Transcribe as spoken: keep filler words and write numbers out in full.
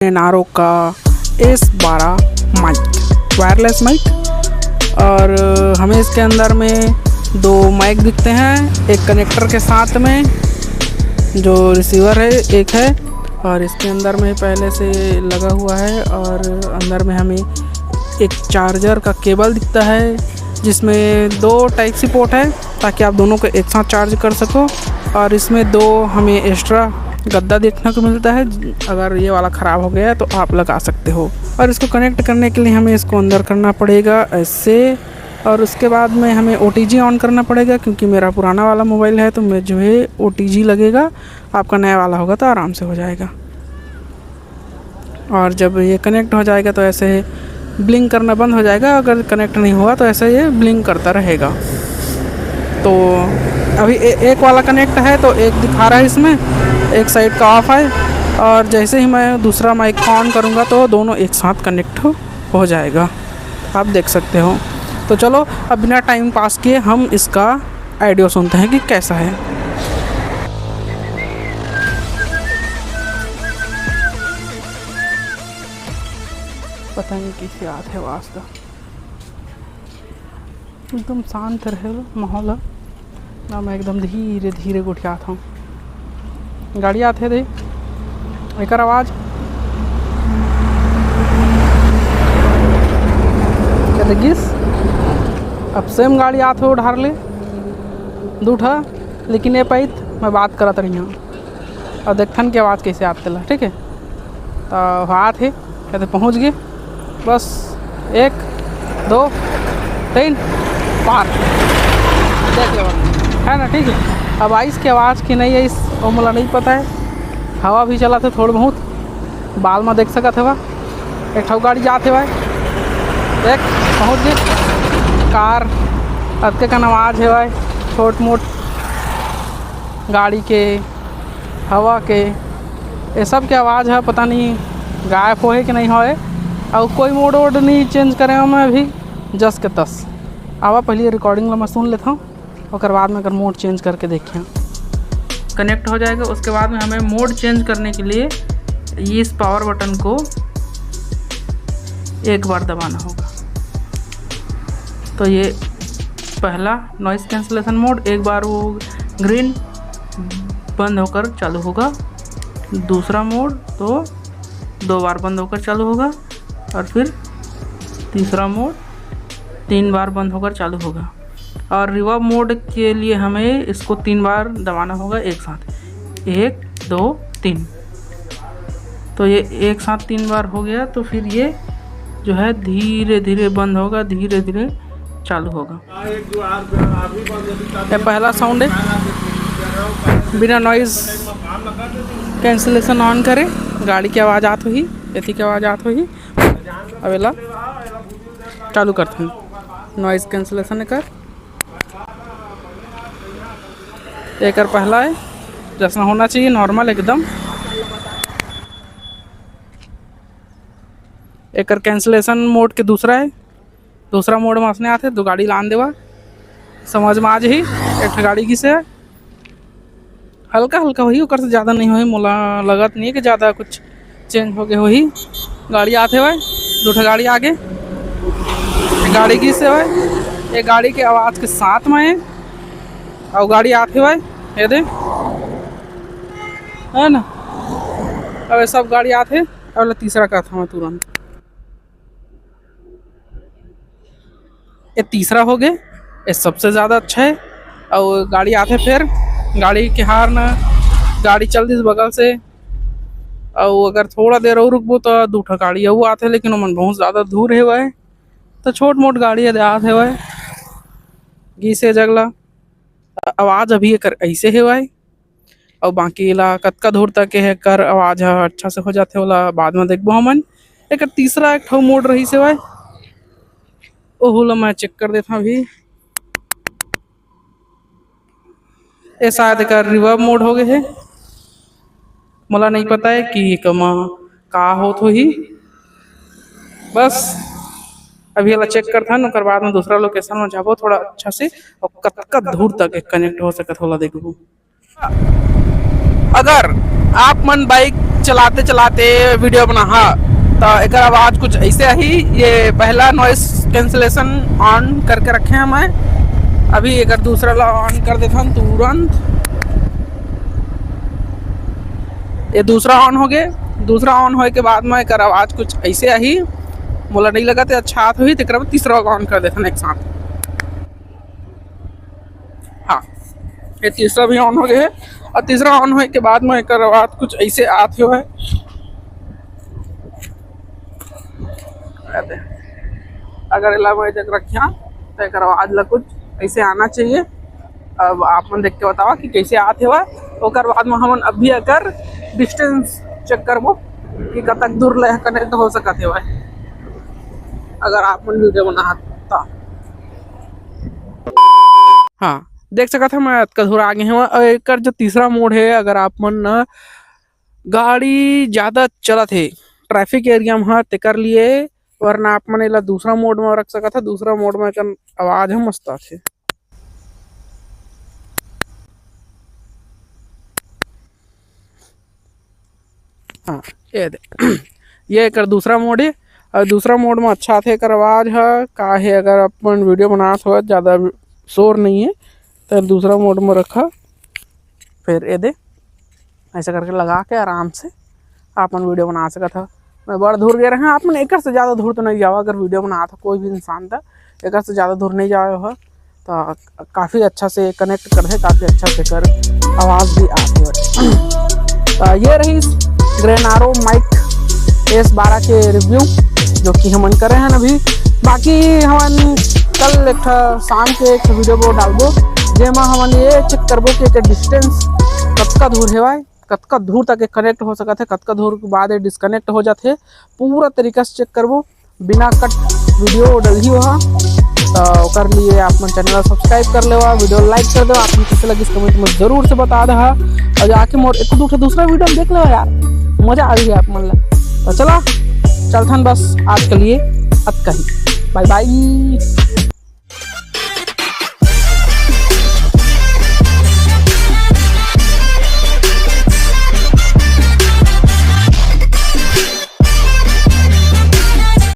N R O का S बारह mic, wireless mic. और हमें इसके अंदर में दो माइक दिखते हैं, एक कनेक्टर के साथ में जो रिसीवर है एक है, और इसके अंदर में पहले से लगा हुआ है, और अंदर में हमें एक चार्जर का केबल दिखता है, जिसमें दो टाइप सी पोर्ट है, ताकि आप दोनों को एक साथ चार्ज कर सको। और इसमें दो हमें एक्स्ट्रा गद्दा देखने को मिलता है, अगर ये वाला ख़राब हो गया है तो आप लगा सकते हो। और इसको कनेक्ट करने के लिए हमें इसको अंदर करना पड़ेगा ऐसे, और उसके बाद में हमें ओ टी जी ऑन करना पड़ेगा, क्योंकि मेरा पुराना वाला मोबाइल है तो मैं जो है ओ टी जी लगेगा, आपका नया वाला होगा तो आराम से हो जाएगा। और जब ये कनेक्ट हो जाएगा तो ऐसे ब्लिंक करना बंद हो जाएगा, अगर कनेक्ट नहीं हुआ तो ऐसे ये ब्लिंक करता रहेगा। तो अभी ए, एक वाला कनेक्ट है तो एक दिखा रहा है इसमें, एक साइड का ऑफ है, और जैसे ही मैं दूसरा माइक ऑन करूँगा तो दोनों एक साथ कनेक्ट हो, हो जाएगा, आप देख सकते हो। तो चलो, अब बिना टाइम पास किए हम इसका ऑडियो सुनते हैं कि कैसा है। पता नहीं कैसे आत है आवाज तो। एकदम शांत रहे माहौल ह। ना, मैं एकदम धीरे धीरे गोठियात हूँ। गाड़ी आथे दे, एकर आवाज। क्या लगिस? अब सेम गाड़ी आथे ओ डहर ले, दू ठा, लेकिन ये पइत मैं बात करत रही हूँ। और देखथन के आवाज कैसे आत तेला, ठीक है? तो आत हे, कहते पहुँच गए, बस एक, दो, तीन, पार, देख लो, है ना, ठीक है। अब आइस के आवाज की नहीं आइस, वो मोला नहीं पता है। हवा भी चला थे थोड़ा बहुत, बाल में देख सकत हवा, एक ठो गाड़ी जात हे भाई, देख, पहुँच गए। कार, अतके कन आवाज हे भाई, छोट मोट गाड़ी के, हवा के, ये सब के आवाज है, पता नहीं गायब होए कि नहीं होए। और कोई मोड वोड नहीं चेंज करे हूँ मैं अभी, जस के तस। आवा, पहले रिकॉर्डिंग ला मैं सुन लेता हूँ, ओकर बाद में अगर मोड चेंज करके देखें। कनेक्ट हो जाएगा, उसके बाद में हमें मोड चेंज करने के लिए इस पावर बटन को एक बार दबाना होगा। तो ये पहला नॉइस कैंसिलेशन मोड, एक बार वो ग्रीन बंद होकर चालू होगा। दूसरा मोड तो दो बार बंद होकर चालू होगा, और फिर तीसरा मोड तीन बार बंद होकर चालू होगा। और रिवर्ब मोड के लिए हमें इसको तीन बार दबाना होगा एक साथ, एक, दो, तीन। तो ये एक साथ तीन बार हो गया, तो फिर ये जो है धीरे धीरे बंद होगा, धीरे धीरे चालू होगा। ये पहला साउंड है, बिना नॉइज कैंसिलेशन ऑन करे गाड़ी की आवाज़ आत होही, एथी की आवाज़ आत होही। अब एला चालू करथन, नॉइज कैंसिलेशन एकर, एकर पहला है, जैसा होना चाहिए नॉर्मल एकदम। एकर कैंसिलेशन मोड के दूसरा है, दूसरा मोड में असने आथे, दो गाड़ी लान देवा, समझ में आ जही। एक ठो गाड़ी गिसे, हल्का हल्का होही, ओकर से ज़्यादा नहीं होही, मोला लगत नहीं है कि ज़्यादा कुछ चेंज हो गए होही। गाड़ी आथे भाई, दो ठो गाड़ी आगे, गाड़ी गिसे भाई, ये गाड़ी के आवाज़ के साथ में है, और गाड़ी आथे भाई, ये दे, है ना, अब ये सब गाड़ी आथे, और तीसरा का था मैं तुरंत। ये तीसरा हो गए, ये सबसे ज़्यादा अच्छा है। और गाड़ी आथे, फिर गाड़ी के हार ना, गाड़ी चल दिस बगल से। और अगर थोड़ा देर और रुकबो तो दू ठो गाड़ी अउ आथे, लेकिन ओमन बहुत ज़्यादा दूर हेवय, तो छोट मोट गाड़ी आत हेवय। गीसे जगला आवाज़ अभी एकर ऐसे हेवय। अउ बाकी ला कतका दूर तक एकर आवाज़ ह अच्छा से हो जाथे, ओला बाद में देखबो हमन। एकर तीसरा एक ठो मोड रहिस हेवय, ओहू ला मैं चेक कर देथव अभी। ए शायद एकर रिवर्ब मोड हो गए हे, मोला नहीं पता है कि एकर म का होत होही। बस अभी एला चेक करथन, ओकर बाद में दूसरा लोकेशन में जाबो थोड़ा अच्छा से, और कतका दूर तक कनेक्ट हो सकत हे ओला देखबो। अगर आप मन बाइक चलाते चलाते वीडियो बनाहा, तो एकर आवाज कुछ ऐसे ही। ये पहला नॉइस कैंसिलेशन ऑन करके रखे हैं मैं। अभी एकर दूसरा ला ऑन कर देथन तुरंत। ये दूसरा ऑन हो गए। दूसरा ऑन होए के बाद में एकर आवाज कुछ ऐसे आही। मोला नहीं लगा ते अच्छा आत होही, तेकर बाद तीसरा ऑन कर देथन एक साथ। हाँ, ये तीसरा भी ऑन हो गए है। और तीसरा ऑन होए के बाद में एकर आवाज कुछ ऐसे आत हो है। अगर एला मैं जग रखिया, तो एकर आवाज ला कुछ ऐसे आना चाहिए। अब आप मन देख के बतावा कि कैसे आत हेवय। ओकर बाद में हमन अभी एकर डिस्टेंस चेक करबो कि कतक दूर ले कनेक्ट हो सकत हेवय, अगर आप मन वीडियो बनात ता। हाँ, देख सकत हव, मैं अतका दूर आ गे हवं। और एकर जो तीसरा मोड है, अगर आप मन न गाड़ी ज्यादा चलत हे ट्रैफिक एरिया में, हाँ, तेकर लिए, वरना आप मन एला दूसरा मोड में रख सकत ह। दूसरा मोड में एकर आवाज ह मस्त आथे। हाँ, ये दे, ये एकर दूसरा मोड है। और दूसरा मोड में अच्छा आथे एकर आवाज ह। का है, अगर अपन वीडियो बनात हो, ज्यादा शोर नहीं है, तो दूसरा मोड में रखा, फिर ये दे, ऐसा करके लगा के आराम से अपन वीडियो बना सकत ह। मैं बड़ दूर गए रहे, आप मन एकर से ज्यादा दूर तो नहीं जावा। अगर वीडियो बनात हो कोई भी इंसान, तो एकर से ज्यादा दूर नहीं जावे हो, तो काफी अच्छा से कनेक्ट करथे, काफी अच्छा से कर आवाज भी आथे। तो ये रही ग्रेनारो माइक एस बारह के रिव्यू, जो कि हमन करे हैं अभी। बाकी हमन कल एक ठा शाम के एक वीडियो को डालबो, जेमा हमन ये चेक करबो कि एकर डिस्टेंस कतका दूर हेवय, कतका दूर तक ये कनेक्ट हो सकत है, कतका दूर के बाद ये डिस्कनेक्ट हो जाथे, पूरा तरीका से चेक करबो, बिना कट वीडियो डलही वहाँ। तो ओकर लिए आप मन चैनल सब्सक्राइब कर लेवा, वीडियो लाइक कर देवा। आप मन कैसे लगिस कमेंट में जरूर से बता दहा, और जाके मोर एक दू ठो दूसरा वीडियो देख लेवा यार, मजा आ रही है आप मन ला। तो चला, चलथन बस आज के लिए अतका ही, बाय बाय।